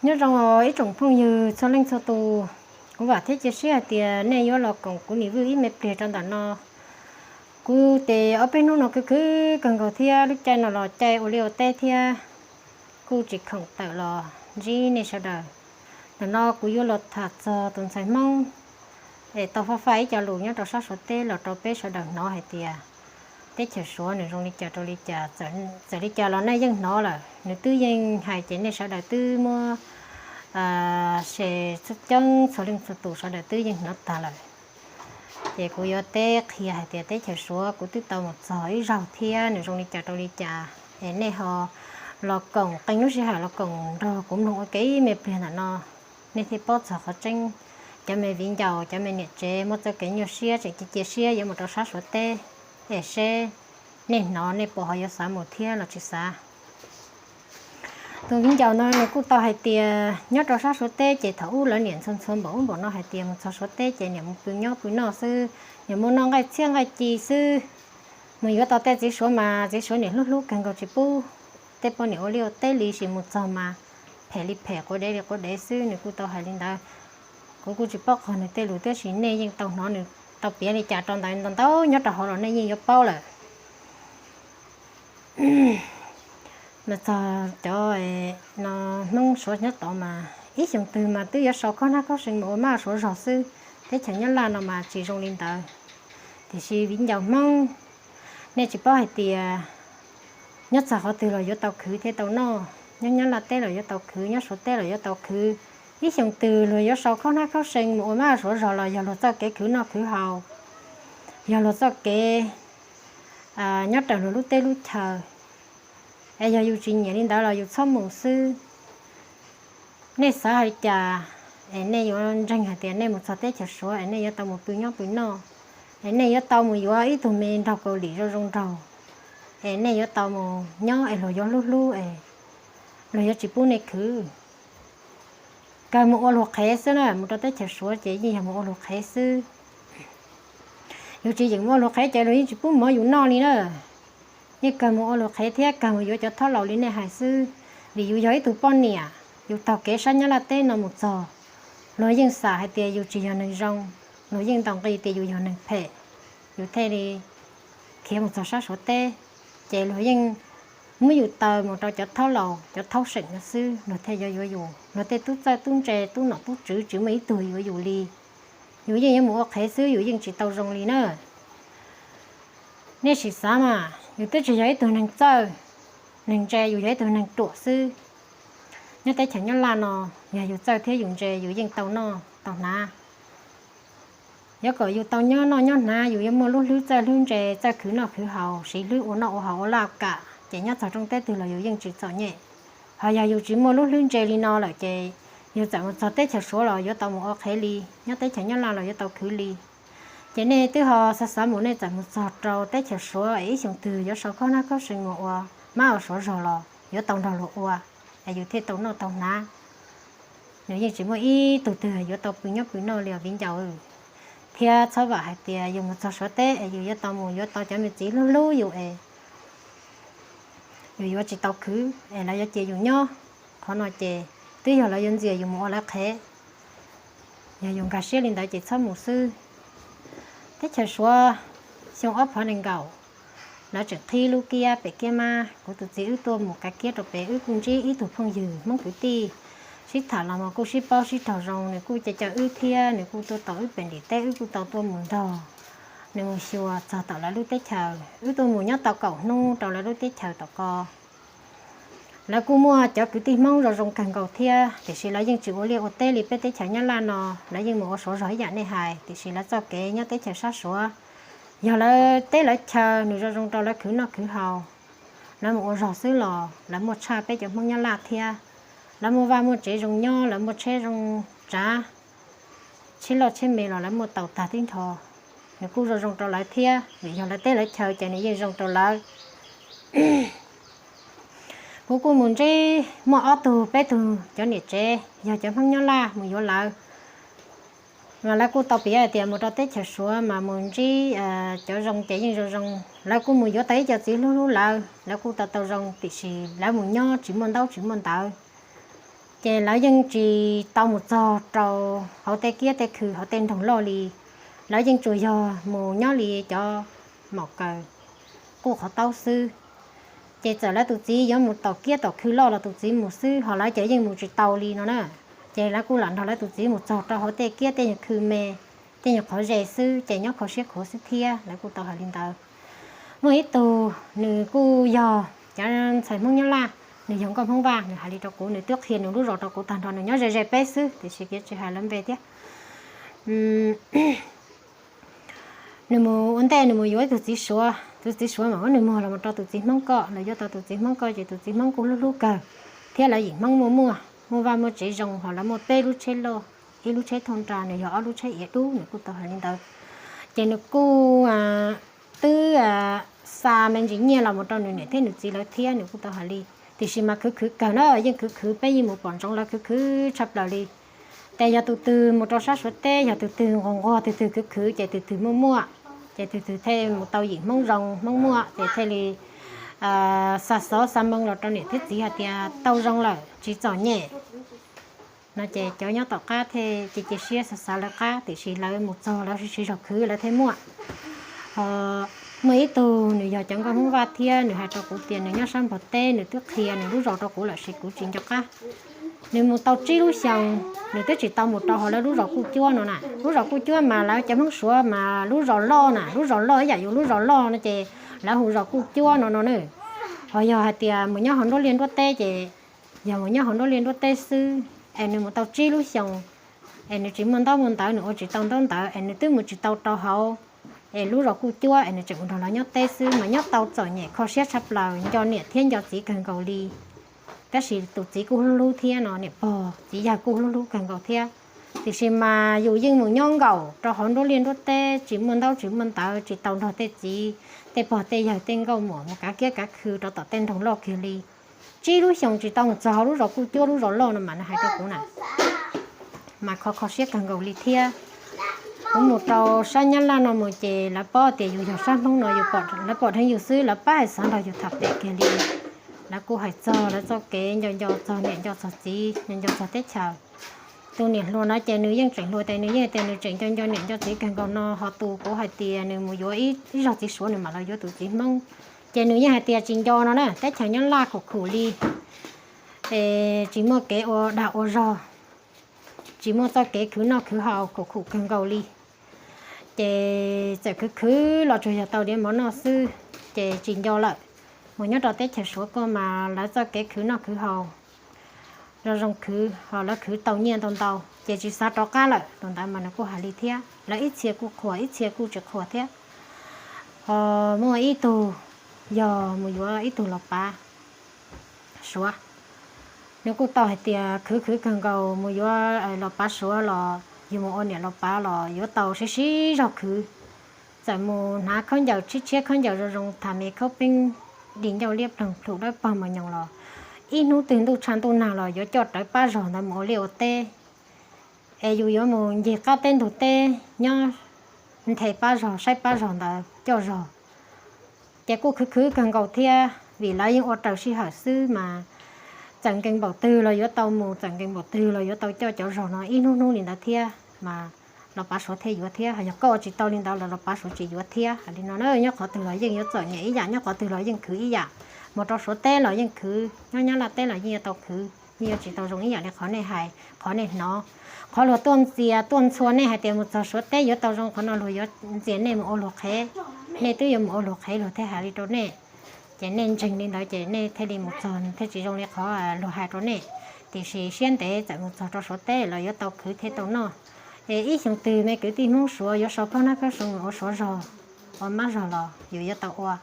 Nyob zoo os ib tsoom phooj ywg txhua leej txhua tus, kuv vam thiab cia siab hais tias nej yuav los koom kuv niam Vwj ib me pliag rau ntawm no. Kuv ces ob peb hnub no khwv khwv kawg nkaus thiab lub caij no los caij ua liaj ua teb thiab kuj tsis khoom tawm los ntsib nej sawv daws. Ntawm no kuv yuav los tham txog tus ntxhais Hmoob es tau faj faj ib co lus nyob rau sab Suav teb los rau peb sawv daws hnov hais tias teb chaws Suav nws zoo li cas rau li cas. Txawm li cas los nej yeej hnov lawm, nws twb yeej hais ces nej sawv daws twb muab se coob, txhua leej txhua tus sawv daws twb yeej hnov tag lawm. Ces kuv yuav teb qhia hais tias teb chaws Suav kuv twb tau mus txog ib zaug thiab nws zoo li cas rau li cas, es nej ho los koom qee lub sij hawm los koom nrog kuv mloog ua ke ib me pliag ntawm no, nej thiaj paub txog qhov tseeb. Cov me viv ncaus, cov me niam tsev muaj txoj kev nyuaj siab tseem cia cia siab yuav mus rau sab Suav teb, es seb nej hnov nej puas ho yuav xav mus thiab los tsis xav. Tus viv ncaus no nws kuj tau hais tias nyob rau sab Suav teb ces thaum ub lawv niam ntxhua ntxhua npaum ub npaum no hais tias mus txog Suav teb ces niam mus pw nyob pw noj xwb, niam mus noj nqaij txhiab nqaij ci xwb. Mus yuav tau tej txiv Suav mas txiv Suav niam hlub hlub kawg nkaus tsis pub tej poj niam ua liaj ua teb li, sis mus txog mas phem li phem, quav dev li quav dev xwb. Nws kuj tau hais li ntawd. Kuv kuj tsis paub qhov nws tej lus, tiam sis nej yeej tau hnov nws tau piav li cas rau ntawd ntau ntau nyob rau hauv los nej yeej yuav paub lawm. Mas txog cov no Hmoob Suav nyob tod mas ib xyoo twg mas twb yuav sau khaub hnab khaub see mus ua mab ua suav zog xwb. Teb chaws Nyab Laj no mas tsis zoo li ntawd. Tiam sis viv ncaus Hmoob, nej tsis paub hais tias nyob txog qhov twg los yuav tau khwv thiaj tau noj, nyob Nyab Laj teb los yuav tau khwv, nyob Suav teb los yuav tau khwv. Ib xyoo twg luag yuav sau khaub hnab khaub see mus ua mab ua suav zog los yog luag txoj kev khwv noj khwv haus, yog luag txoj kev nyob raws luag lub teb lub chaw. Es yog yus tsis nyiam li ntawd los yus txhob mus xwb. Nej xav hais cas, es nej yuav ntseeg hais tias nej mus txog teb chaws Suav es nej yuav tau mus pw nyob pw noj, es nej yuav tau mus yuav ib tug me nraug Kaus Lim zoo zoo nraug, es nej yuav tau mus nyob es luag yuav hlub hlub es luag yuav tsis pub nej khwv. Kawg mus ua luag qhev xwb na, mus rau teb chaws Suav ces yeej yog mus ua luag qhev xwb. Yus tsis yeem mus ua luag qhev ces luag yeej tsis pub mov yus noj li na. Yeej kawg mus ua luag qhev thiab kawg mus yuav cov thaub laus li nej hais xwb. Vim yus yog ib tug poj niam, yus taug kev sab Nyab Laj teb no mus txog, luag yeej xam hais tias yus tsis yog neeg zoo, luag yeej ntaus nqi tias yus yog neeg phem, yus thiaj li khiav mus txog sab Suav teb. Ces luag yeej muab yus taw mus rau cov thaub laus cov thaub seem no xwb, luag thiaj yuav yuav yus. Luag tej tub txawj tub ntse tub nom tub tswv tsis muaj ib tug yuav yus li. Yus yeej yuav mus ua qhev xwb, yus yeej tsis tau zoo li na. Nej sim xav mas, yus twb tsis yog ib tug neeg txawj neeg ntse, yus yog ib tug neeg ruam xwb. Nyob teb chaws Nyab Laj no, yog yus txawj thiab yus ntse yus yeej tau noj tau hnav. Yuav kom yus tau nyob noj nyob hnav yus yuav muaj lub hlwb txawj hlwb ntse, txawj khwv noj khwv haus, siv hlwb ua noj ua haus ua laj kam ces nyob txog rooj teb twg los yus yeej tsis txom nyem. Ho yog yus tsis muaj lub hlwb ntse li no lawm ces yus txawm mus txog teb chaws Suav los yuav tau mus ua qhev li, nyob teb chaws Nyab Laj los yuav tau khwv li. Ces nej twb ho xav xav mus, nej txawm mus txog rau teb chaws Suav es ib xyoo twg yuav sau khaub hnab khaub see mus ua mab ua suav zog los yuav tau nrog luag ua, es yus thiaj tau noj tau hnav. Nws yeej tsis muaj ib tug twg yuav tau pw nyob pw noj li os viv ncaus. Thiab txhob vam hais tias yus mus txog Suav teb es yus yuav tau mus yuav tau cov me txiv hlub hlub yus es yus yuav tsis tau khwv es lawv yuav cia yus nyob. Qhov no ces twb yog lawv yuav ntxias yus mus ua lawv qhev. Yog yus nkag siab li ntawd ces txhob mus xwb. Teb chaws Suav, xyoo ob phav nees nkaum, lawv tseem qhib lub kiab pem kiab mab, kuv tus txiv wb tuaj mus kav kiab rau pem, wb kuj ntsib ib tug phooj ywg Hmoob kwv tij sib tham los mas kuj sib paub sib raug zoo, nws kuj ca caw wb thiab nws kuj tuaj tau wb pem ntim teb, wb kuj tau tuaj mus nrog nws mus xyuas txog tom lawv lub teb chaws. Wb tuaj mus nyob tau kaum hnub rau lawv lub teb chaws tom ko. Lawv kuj muaj cov kwv tij Hmoob zoo zoo kawg nkaus thiab, tiam sis lawv yeej tsis ua liaj ua teb li peb teb chaws Nyab Laj no, lawv yeej mus ua suav zog ib yam nej hais, tiam sis lawv txoj kev nyob teb chaws sab Suav, yog lawv teb lawv chaw nws zoo zoo rau lawv khwv noj khwv haus, lawv mus ua zog xwb los lawv muaj tshaj peb cov Hmoob Nyab Laj thiab. Lawv muaj vaj muaj tsev zoo nyob, lawv muaj tsheb zoo tsav, tsheb loj tsheb me los lawv muaj tau tag tib nrho. Nws kuj zoo zoo rau lawv thiab, vim yog lawv teb lawv chaw ces nws yeej zoo rau lawv. Kuv kuj mus ntsib muaj ob tug peb tug cov niam tsev yog cov Hmoob Nyab Laj mus yuav lawv, mas lawv kuj tau piav hais tias mus rau teb chaws Suav mas mus ntsib cov zoo ces yeej zoo zoo. Lawv kuj mus yuav tau ib co txiv hlub hlub lawv, lawv kuj tau tau zoo, tiam sis lawv mus nyob tsis muaj ntaub tsis muaj ntawv. Ces lawv yeej tsis tau mus txog rau hauv tej kiab tej khw hauv tej nroog loj li. Lawv yeej tsuas yog mus nyob li cov maum kaws quj qhov taub xwb. Ces txawm lawv tus txiv yuav mus tom kiab tom khw loj los tus txiv mus xwb, ho lawv ces yeej mus tsis tau li no na. Ces lawv kuj lam nrog lawv tus txiv mus txog rau hauv tej kiab tej nyuag khw me, tej nyuag qhov ze xwb, ces nyob kho siab khuav xwb thiab, lawv kuj tau hais li ntawd. Muaj ib tug nws kuj yog cov ntxhais Hmoob Nyab Laj, nws yog nkauj Hmoob Vaj, nws hais li rau kuv, nws twb qhia nws lub zos rau kuv tag nrho, nws nyob ze ze peb xwb tiam sis kuv tsis hais lawv npe thiab. Nws mus ua ntej nws mus yuav ib tug txiv Suav, tus txiv Suav mas muab nws muag los mus rau tus txiv Hmoob ko, los yuav tau tus txiv Hmoob ko ces tus txiv Hmoob kuj hlub hlub kawg thiab lawv yim Hmoob muaj muaj, muaj vaj muaj tsev zoo, ho lawv muaj peb lub tsheb loj, ib lub tsheb thauj nra, nws yog ob lub tsheb iav dub, nws kuj tau hais li ntawd. Ces nws kuj twb xa me ntsis nyiaj los mus rau nws niam thiab nws txiv lawv thiab, nws kuj tau hais li. Tiam sis mas khwv khwv kawg na, yeej khwv khwv, peb yeej mus pom ntsoov lawv khwv khwv tshaj plaws li. Ces yog tus twg mus rau sab Suav teb, yog tus twg nquag nquag, tus twg khwv khwv ces tus twg muaj muaj, ces tus twg thiaj mus tau yim Hmoob zoo Hmoob muaj ces thiaj li xa xov xa moo los rau niam thiab txiv hais tias tau zoo lawm tsis txom nyem no. Ces cov nyob tom qab thiaj cia cia siab xav xav lawv qab, tiam sis lawv mus txog lawv sib zog khwv lawv thiaj muaj. Ho muaj ib tug nws yog cov nkauj Hmoob Vaj thiab, nws hais rau kuv tias nws nyob sab Nplog teb, nws twb qhia nws lub zos rau kuv lawm, tiam sis kuv tsis nco qab. Nws mus tau tsib lub xyoos, nws twb tsis tau mus rau hauv lawv lub zos Kuj Cuab no na. Lub zos Kuj Cuab mas lawv cov Hmoob Suav mas lub zos loj na, lub zos loj ib yam yus lub zos loj no ces lawv hu zos Kuj Cuab no no na. Ho yog hais tias mus nyob hauv nruab liaj nruab teb ces yog mus nyob hauv nruab liaj nruab teb xwb, es nws mus tau tsib lub xyoos, es nws tsis muaj ntaub muaj ntawv, nws ua tsis tau ntaub ntawv, es nws twb mus tsis tau rau hauv, es lub zos Kuj Cuab, es nws tseem mus nrog lawv nyob teb xwb mas nyob tau txom nyem kho siab tshaj plaws, nco niam thiab nco txiv kawg nkaus li. Tab sis tus txiv kuj hlub hlub thiab no, niam pog txiv yawg kuj hlub hlub kawg nkaus thiab. Tiam sis mas yus yeej mus nyob nkaum rau hauv nruab liaj nruab teb, tsis muaj ntaub tsis muaj ntawv, tsis tau nrog tej txiv tej pog tej yawg tej nkauj muam mus kav kiab kav khw rau tom tej nroog loj kiag li. Tsib lub xyoos tsis tau mus txog hauv lub zos Kuj Cuab lub zos loj no mas nws hais rau kuv na, mas kho kho siab kawg nkaus li thiab. Kuv mus rau sab Nyab Laj no mus ces lawv paub tias yus yog sab Hmoob no, lawv pom dheev yus xwb, lawv pab hais xov nrog yus tham pem kiag li. Lawv kuj hais txog lawv txoj kev nco nco txog niam nco txog txiv, nco nco txog teb chaws. Tus niam hluas no ces nws yeej tseem hluas tias nws yeej tias nws tseem nco nco niam nco txiv kawg nkaus no, ho tus kuv hais tias nws mus yuav ib zog txiv Suav nws mam los yuav tus txiv Hmoob, ces nws yeej hais tias tsis nco no na, teb chaws nyob laj khum khum li, es tsis muaj kev ua dag ua zog, tsis muaj txoj kev khwv noj khwv haus, khum khum kawg nkaus li. Ces txawm khwv khwv los tsuas yog tau diav mov noj xwb, ces tsis nco lawm. Mus nyob rau teb chaws Suav ko mas lawv txoj kev khwv noj khwv haus zoo zoo khwv, ho lawv khwv tau nyiaj ntau ntau, ces tsis xav rov qab lawm. Tus ntawd mas nws kuj hais li thiab, lawv ib txhia kuj qhuas ib txhia kuj tsis qhuas thiab. Ho muaj ib tug yog mus yuav ib tug los pav Suav, nws kuj tau hais tias khwv khwv kawg nkaus, mus yuav los pav Suav los yus mus ua niam los pav los yuav tau sib sib zog khwv. Txawm mus hnav khaub ncaws tshiab tshiab, khaub ncaws zoo zoo, tham me khaub peeb di ncauj liab ploog plhu dawb paug mos nyoos los, ib hnub twg ntuj tshav ntuj nag los yuav coj rawv pab zog ntawd mus ua liaj ua teb. Es yus yuav mus ncig qab teb ntug teb nyob nthe pab zog, saib pab zog ntawd coj zog. Ces kuj khwv khwv kawg nkaus thiab, vim lawv yeej ua raws sij hawm xwb mas txawm nkees npaum twg los yuav tau mus, txawm nkees npaum twg los yuav tau coj cov zog no ib hnub hnub li ntawd thiab mas los pav Suav thiaj yuav thiab. Ho yog koj ua tsis tau li ntawd los los pav Suav tsis yuav thiab. Hais li no na, nyob qhov twg los yeej yuav txom nyem ib yam, nyob qhov twg los yeej khwv ib yam. Mus rau Suav teb los yeej khwv, nyob Nyab Laj teb los yeej yuav tau khwv, yeej yuav tsis tau zoo ib yam li qhov nej hais, qhov nej hnov. Qhov luag tuaj ntxias tuaj ntxhua nej hais tias mus txog Suav teb yuav tau zoo, qhov no luag yuav ntxias nej mus ua luag qhev. Nej twb yuav mus ua luag qhev luag thiaj hais li rau nej. Ces nej ntseeg li ntawd ces nej thiaj li mus txog thiaj tsis zoo li qhov luag hais rau nej. Tiam sis siab ntev txawm mus txog rau Suav teb los yuav tau khwv thiaj tau noj. Es ib xyoo twg me kwv tij Hmoob Suav yuav sau khaub hnab khaub see mus ua Suav zog, ua mab zog los yus yuav tau ua.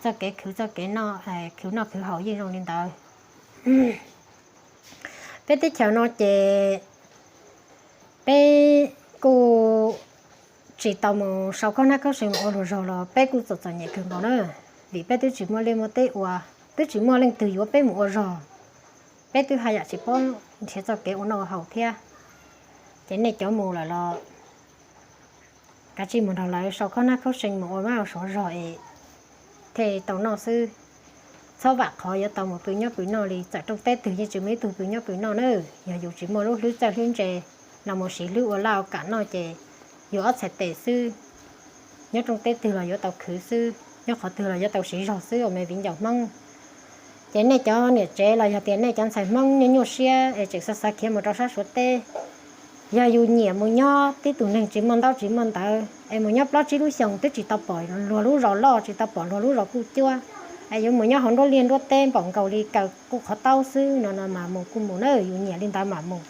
Txoj kev khwv txoj kev noj, khwv noj khwv haus yeej zoo li ntawd. Peb teb chaws no ces peb kuj tsis tau mus sau khaub hnab khaub see mus ua luag zog los peb kuj txom txom nyem kawg nkaus na, vim peb twb tsis muaj liaj muaj teb ua, twb tsis muaj leej twg yuav peb mus ua zog, peb twb haj yam tsis paub nrhiav txoj kev ua noj ua haus thiab. Ces nej cov mus lawm los kav tsij mus nrog lawv sau khaub hnab khaub see mus ua mab ua suav zog es thiaj tau noj xwb. txhob vam qhov yuav tau mus pw nyob pw noj li. Txawm rooj teb twg yeej tsis muaj ib tug pw nyob pw noj na. Yog yus tsis muaj lub hlwb txawj hlwb ntse los mus siv hlwb ua laj ua kam noj ces yus ob txhais tes xwb, nyob rooj teb twg los yuav tau khwv xwb, nyob qhov twg los yuav tau siv zog xwb os me viv ncaus Hmoob. Ces nej cov niam tsev los yog tias nej cov ntxhais Hmoob nyuaj nyuaj siab es tseem xav xav khiav mus rau sab Suav teb, yog yus nyiam mus nyob tib tug neeg tsis muaj ntaub tsis muaj ntawv es mus nyob plaub tsib lub xyoos twb tsis tau pom luag lub zos loj, tsis tau pom luag lub zos kuj cuab, es yuav mus nyob hauv nruab liaj nruab teb npaum nkaus li kaw kuj qhov taub xwb no no mas mus kuj mus na, yus nyiam li ntawd mas mus.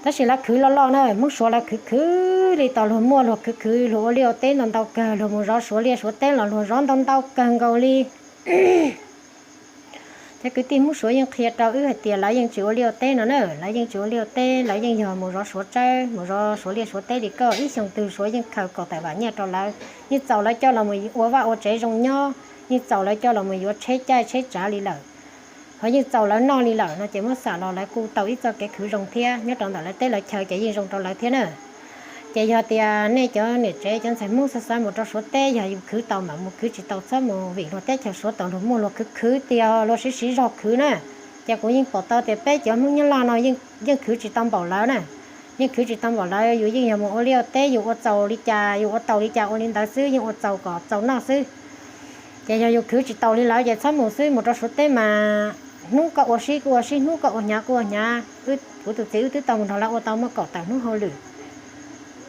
Tab sis lawv khwv loj loj na, Hmoob Suav lawv khwv khwv li tau luag muaj luag khwv khwv, luag ua liaj ua teb ntau ntau kawg, luag mus zov Suav liaj Suav teb los luag zov ntau ntau kawg nkaus li. Cov kwv tij Hmoob Suav yeej qhia rau wb hais tias lawv yeej tsis ua liaj ua teb no na, lawv yeej tsis ua liaj ua teb, lawv yeej yog mus zov Suav tsawb, mus zov Suav liaj Suav teb li koj. Ib xyoo twg Suav yeej khaws kaum tawm vam nyiaj rau lawv, yeej txaus lawv coj los mus ua vaj ua tsev zoo nyob, yeej txaus lawv coj los mus yuav tsheb caij tsheb tsav li lawm, ho yeej txaus lawv noj li lawm no ces muab xam los lawv kuj tau ib txoj kev khwv zoo thiab. Nyob rau ntawm lawv teb lawv chaw ces yeej zoo rau lawv thiab na. Ces yog tias nej cov niam tsev cov ntxhais Hmoob xav xav mus rau Suav teb, yog yus khwv tau mam mus, khwv tsis tau txhob mus, vim luag teb chaws Suav tau luag muaj luag khwv khwv tiag, luag siv siv zog khwv na. Ces kuv yeej pom tau tias peb cov Hmoob Nyab Laj no yeej khwv tsis tau npaum lawv na. Yeej khwv tsis tau npaum lawv, yus yeej yog mus ua liaj ua teb, yus ua txaus li cas yus ua tau li cas ua li ntawd xwb, yeej ua txaus kom txaus noj xwb. Ces yog yus khwv tsis taus li lawv ces txhob mus xwb. Mus rau Suav teb mas hnub koj ua sib kuj ua sib, hnub koj ua hnyav kuj ua hnyav. Kuv tus txiv wb twb tau mus nrog lawv ua tau muaj kaum tawm hnub hauj lwm.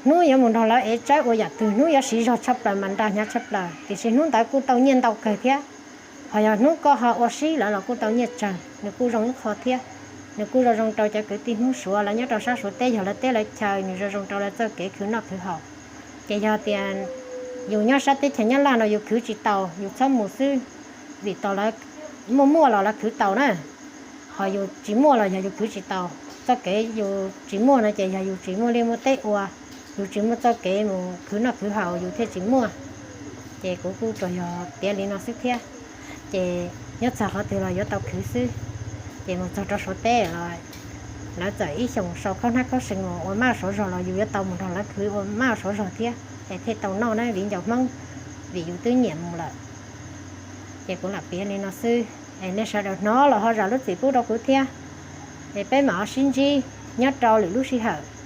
Hnub yuav mus nrog lawv ev tsawb ua yam twg, hnub yuav siv zog tshaj plaws mas nra hnyav tshaj plaws, tiam sis hnub ntawd kuj tau nyiaj ntau kawg thiab. Ho yog hnub koj ho ua sib lawv los kuj tau nyiaj tsawg, nws kuj zoo ib qho thiab. Nws kuj zoo zoo rau cov kwv tij Hmoob Suav lawv nyob rau sab Suav teb, yog lawv teb lawv chaw, nws zoo zoo rau lawv txoj kev khwv noj khwv haus. Ces yog tias yus nyob sab teb chaws Nyab Laj no yus khwv tsis tau, yus txhob mus xwb, vim tau lawv muaj muaj los lawv khwv tau na. Ho yus tsis muaj los yog yus khwv tsis tau. Txoj kev yus tsis muaj no ces yog yus tsis muaj liaj muaj teb ua, yus tsis muaj txoj kev mus khwv noj khwv haus yus thiaj tsis muaj. Ces kuv kuj tsuas yog piav li no xwb thiab. Ces nyob txog qhov twg los yuav tau khwv xwb. Ces mus txog rau Suav teb los lawv txawm ib xyoos sau khaub hnab khaub see mus ua maj ua suav zog los yus yuav tau mus nrog lawv khwv ua maj ua suav zog thiab es thiaj tau noj na viv ncaus Hmoob, vim yus twb nyiam mus lawm. Ces kuv lam piav li no xwb, es nej sawv daws hnov los ho zam lub txim pub rau kuv thiab. Es peb mam ho sib ntsib nyob rau lwm lub sij hawm.